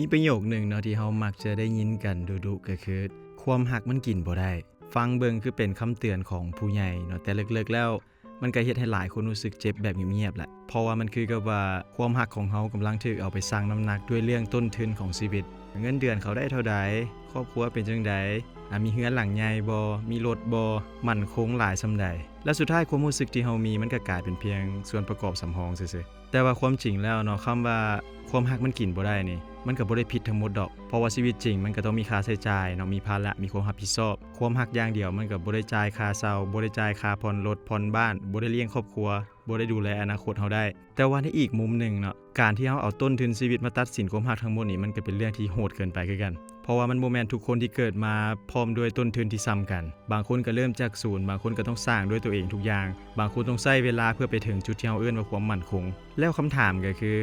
ມີປະໂຫຍກໜຶ່ງເນາະ ທີ່ເຮົາມັກຈະໄດ້ຍິນກັນດຸໆ ກໍຄື ຄວາມຮັກມັນກິນບໍ່ໄດ້. ຟັງເບິ່ງຄືເປັນຄຳເຕືອນຂອງຜູ້ໃຫຍ່ເນາະ, ແຕ່ເລິກໆແລ້ວ ມັນກໍເຮັດໃຫ້ຫຼາຍຄົນຮູ້ສຶກເຈັບແບບງຽບໆແຫຼະ, ເພາະວ່າມັນຄືກັບວ່າຄວາມຮັກຂອງເຮົາກຳລັງຖືກເອົາໄປຊັ່ງນ້ຳໜັກດ້ວຍເລື່ອງຕົ້ນທຶນຂອງຊີວິດ. ເງິນເດືອນເຂົາໄດ້ເທົ່າໃດ? ຄອບຄົວເປັນຈັ່ງໃດ? ອາ ມີເຮືອນຫຼັງໃຫຍ່ບໍ່? ມີລົດບໍ່? ໝັ້ນຄົງຫຼາຍສ່ຳໃດ? ແລະ ສຸດທ້າຍຄວາມຮູ້ສຶກທີ່ເຮົາມີ ມັນກໍກາຍເປັນພຽງສ່ວນປະກອບສຳຮອງຊື່ໆ. ແຕ່ວ່າຄວາມຈິງແລ້ວເນາະ, ຄຳວ່າຄວາມຮັກມັນກິນບໍ່ໄດ້ນີ້ ມັນກໍບໍ່ໄດ້ຜິດທັງໝົດດອກ, ເພາະວ່າຊີວິດຈິງມັນກໍຕ້ອງມີຄ່າໃຊ້ຈ່າຍເນາະ, ມີພາລະ, ມີຄວາມຮັບຜິດຊອບ. ຄວາມຮັກຢ່າງດຽວມັນກໍບໍ່ໄດ້ຈ່າຍຄ່າເຊົ່າ, ບໍ່ໄດ້ຈ່າຍຄ່າຜ່ອນລົດຜ່ອນບ້ານ, ບໍ່ໄດ້ລ້ຽງຄອບຄົວ, ບໍ່ໄດ້ດູແລອະນາຄົດເຮົາໄດ້. ແຕ່ວ່າໃນອີກມຸມໜຶ່ງເນາະ, ການທີ່ເຮົາເອົາຕົ້ນທຶນຊີວິດມາຕັດສິນຄວາມຮັກທັງໝົດນີ້ ມັນກໍເປັນເລື່ອງທີ່ໂຫດເກີນໄປຄືກັນ. ເພາະວ່າມັນບໍ່ແມ່ນທຸກຄົນທີ່ເກີດມາພ້ອມດ້ວຍຕົ້ນທຶນທີ່ສ່ຳກັນ. ບາງຄົນກໍເລີ່ມຈາກສູນ, ບາງຄົນກໍຕ້ອງສ້າງດ້ວຍຕົວເອງທຸກຢ່າງ, ບາງຄົນຕ້ອງໃຊ້ເວລາເພື່ອໄປເຖິງຈຸດທີ່ເຮົາເອີ້ນວ່າຄວາມໝັ້ນຄົງ. ແລ້ວຄຳຖາມກໍຄື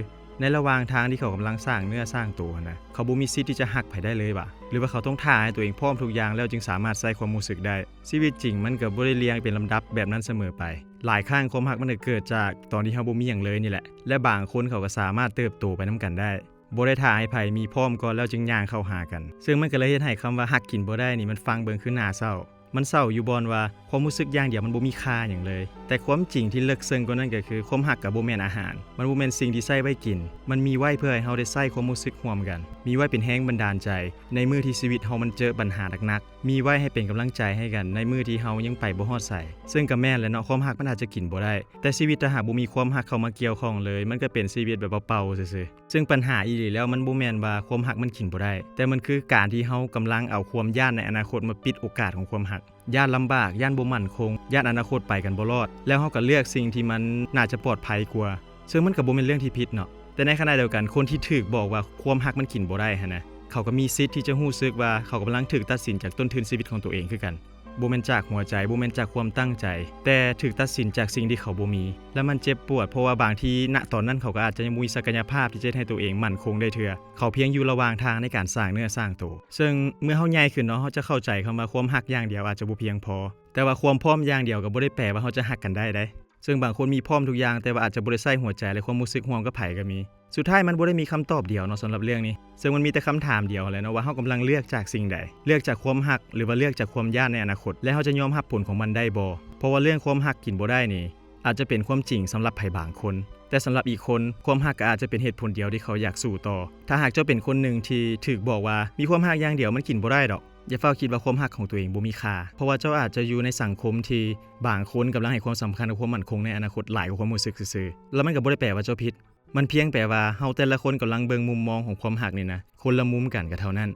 ໃນລະຫວ່າງທາງທີ່ເຂົາກຳລັງສ້າງເນື້ອສ້າງໂຕຫັ້ນນະ, ເຂົາບໍ່ມີສິດທີ່ຈະຮັກໃຜໄດ້ເລີຍຫວາ? ຫຼືວ່າເຂົາຕ້ອງຖ້າໃຫ້ຕົວເອງພ້ອມທຸກຢ່າງແລ້ວຈຶ່ງສາມາດໃຊ້ຄວາມຮູ້ສຶກໄດ້? ຊີວິດຈິງມັນກໍບໍ່ໄດ້ລຽງເປັນລຳດັບແບບນັ້ນສະເໝີໄປ. ຫຼາຍຄັ້ງຄວາມຮັກມັນກໍເກີດຈາກຕອນທີ່ເຮົາບໍ່ມີຫຍັງເລີຍນີ້ແຫຼະ, ແລະ ບາງຄົນເຂົາກໍສາມາດເຕີບໂຕໄປນຳກັນໄດ້ ບໍ່ໄດ້ຖ້າໃຫ້ໃຜມີພ້ອມກ່ອນແລ້ວຈຶ່ງຍ່າງເຂົ້າຫາກັນ. ເຊິ່ງມັນກໍເລີຍເຮັດໃຫ້ຄຳວ່າຮັກກິນບໍ່ໄດ້ນີ້ ມັນຟັງເບິ່ງຄືໜ້າເສົ້າ. ມັນເສົ້າຢູ່ບ່ອນວ່າຄວາມຮູ້ສຶກຢ່າງດຽວມັນບໍ່ມີຄ່າຫຍັງເລີຍ. ແຕ່ຄວາມຈິງທີ່ເລິກເຊິ່ງກວ່ານັ້ນກໍຄື ຄວາມຮັກກໍບໍ່ແມ່ນອາຫານ, ມັນບໍ່ແມ່ນສິ່ງທີ່ໃຊ້ໄວ້ກິນ, ມັນມີໄວ້ເພື່ອໃຫ້ເຮົາໄດ້ໃຊ້ຄວາມຮູ້ສຶກຮ່ວມກັນ, ມີໄວ້ເປັນແຮງບັນດານໃຈໃນມື້ທີ່ຊີວິດເຮົາມັນເຈີບັນຫາໜັກໆ, ມີໄວ້ໃຫ້ເປັນກຳລັງໃຈໃຫ້ກັນໃນມື້ທີ່ເຮົາຍັງໄປບໍ່ຮອດໃສ. ເຊິ່ງກໍແມ່ນແຫຼະເນາະ, ຄວາມຮັກມັນອາດຈະກິນບໍ່ໄດ້, ແຕ່ຊີວິດຖ້າຫາກບໍ່ມີຄວາມຮັກເຂົ້າມາກ່ຽວຂ້ອງເລີຍ, ມັນກໍເປັນຊີວິດແບບເປົ່າໆຊື່ໆ. ເຊິ່ງບັນຫາອີ່ຫຼີແລ້ວມັນບໍ່ແມ່ນວ່າຄວາມຮັກມັນກິນບໍ່ໄດ້, ແຕ່ມັນຄືການທີ່ເຮົາກຳລັງເອົາຄວາມຢ້ານໃນອະນາຄົດມາປິດໂອກາດຂອງຄວາມຮັກ. ຢ້ານລຳບາກ, ຢ້ານບໍ່ໝັ້ນຄົງ, ຢ້ານອະນາຄົດໄປກັນບໍ່ລອດ, ແລ້ວເຮົາກໍເລືອກສິ່ງທີ່ມັນໜ້າຈະປອດໄພກວ່າ. ເຊິ່ງມັນກໍບໍ່ແມ່ນເລື່ອງທີ່ຜິດເນາະ, ແຕ່ໃນຂະນະດຽວກັນ ຄົນທີ່ຖືກບອກວ່າຄວາມຮັກມັນກິນບໍ່ໄດ້ຫັ້ນນະ, ເຂົາກໍມີສິດທີ່ຈະຮູ້ສຶກວ່າເຂົາກຳລັງຖືກຕັດສິນຈາກຕົ້ນທຶນຊີວິດຂອງຕົວເອງຄືກັນ. ບໍ່ແມ່ນຈາກຫົວໃຈ, ບໍ່ແມ່ນຈາກຄວາມຕັ້ງໃຈ, ແຕ່ຖືກຕັດສິນຈາກສິ່ງທີ່ເຂົາບໍ່ມີ, ແລະ ມັນເຈັບປວດ, ເພາະວ່າບາງທີ ນະຕອນນັ້ນເຂົາກໍອາດຈະຍັງບໍ່ມີສັກກະຍະພາບທີ່ຈະເຮັດໃຫ້ຕົວເອງໝັ້ນຄົງໄດ້ເທື່ອ. ເຂົາພຽງຢູ່ລະຫວ່າງທາງໃນການສ້າງເນື້ອສ້າງໂຕ. ເຊິ່ງເມື່ອເຮົາໃຫຍ່ຂຶ້ນເນາະ, ເຮົາຈະເຂົ້າໃຈຄຳວ່າຄວາມຮັກຢ່າງດຽວອາດຈະບໍ່ພຽງພໍ, ແຕ່ວ່າຄວາມພ້ອມຢ່າງດຽວກໍບໍ່ໄດ້ແປວ່າເຮົາຈະຮັກກັນໄດ້ເດ້. ເຊິ່ງບາງຄົນມີພ້ອມທຸກຢ່າງ, ແຕ່ວ່າອາດຈະບໍ່ໄດ້ໃຊ້ຫົວໃຈ ແລະ ຄວາມຮູ້ສຶກຮ່ວມກັບໃຜກໍມີ. ສຸດທ້າຍມັນບໍ່ໄດ້ມີຄຳຕອບດຽວເນາະ ສຳລັບເລື່ອງນີ້, ເຊິ່ງມັນມີແຕ່ຄຳຖາມດຽວຫັ້ນແຫຼະເນາະ ວ່າເຮົາກຳລັງເລືອກຈາກສິ່ງໃດ, ເລືອກຈາກຄວາມຮັກ ຫຼືວ່າເລືອກຈາກຄວາມຢ້ານໃນອະນາຄົດ, ແລະ ເຮົາຈະຍອມຮັບຜົນຂອງມັນໄດ້ບໍ່? ເພາະວ່າເລື່ອງຄວາມຮັກກິນບໍ່ໄດ້ນີ້ ອາດຈະເປັນຄວາມຈິງສຳລັບໃຜບາງຄົນ, ແຕ່ສຳລັບອີກຄົນ ຄວາມຮັກກໍອາດຈະເປັນເຫດຜົນດຽວທີ່ເຂົາຢາກສູ້ຕໍ່. ຖ້າຫາກເຈົ້າເປັນຄົນໜຶ່ງທີ່ຖືກບອກວ່າ ມີຄວາມຮັກຢ່າງດຽວມັນກິນບໍ່ໄດ້ດອກ, ຢ່າຟ້າວຄິດວ່າຄວາມຮັກຂອງຕົວເອງບໍ່ມີຄ່າ, ເພາະວ່າເຈົ້າອາດຈະຢູ່ໃນສັງຄົມທີ່ບາງຄົນກຳລັງໃຫ້ຄວາມສຳຄັນກັບຄວາມໝັ້ນຄົງໃນອະນາຄົດຫຼາຍກວ່າຄວາມຮູ້ສຶກຊື່ໆ. ແລ້ວມັນກໍບໍ່ໄດ້ແປວ່າເຈົ້າຜິດ. ມັນພຽງແປວ່າເຮົາແຕ່ລະຄົນກຳລັງເບິ່ງມຸມມອງຂອງຄວາມຮັກນີ້ນະ ຄົນລະມຸມກັນກໍເທົ່ານັ້ນ.